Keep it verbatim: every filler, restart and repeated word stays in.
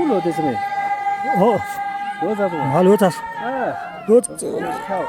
ལོ་དེ་སེ་མེ། ཨོ། ལོ་ཙ་ཙོ། ང་ལོ་ཙ་ཙོ། ཨ། ལོ་ཙ་ཙོ། ཁྱོད།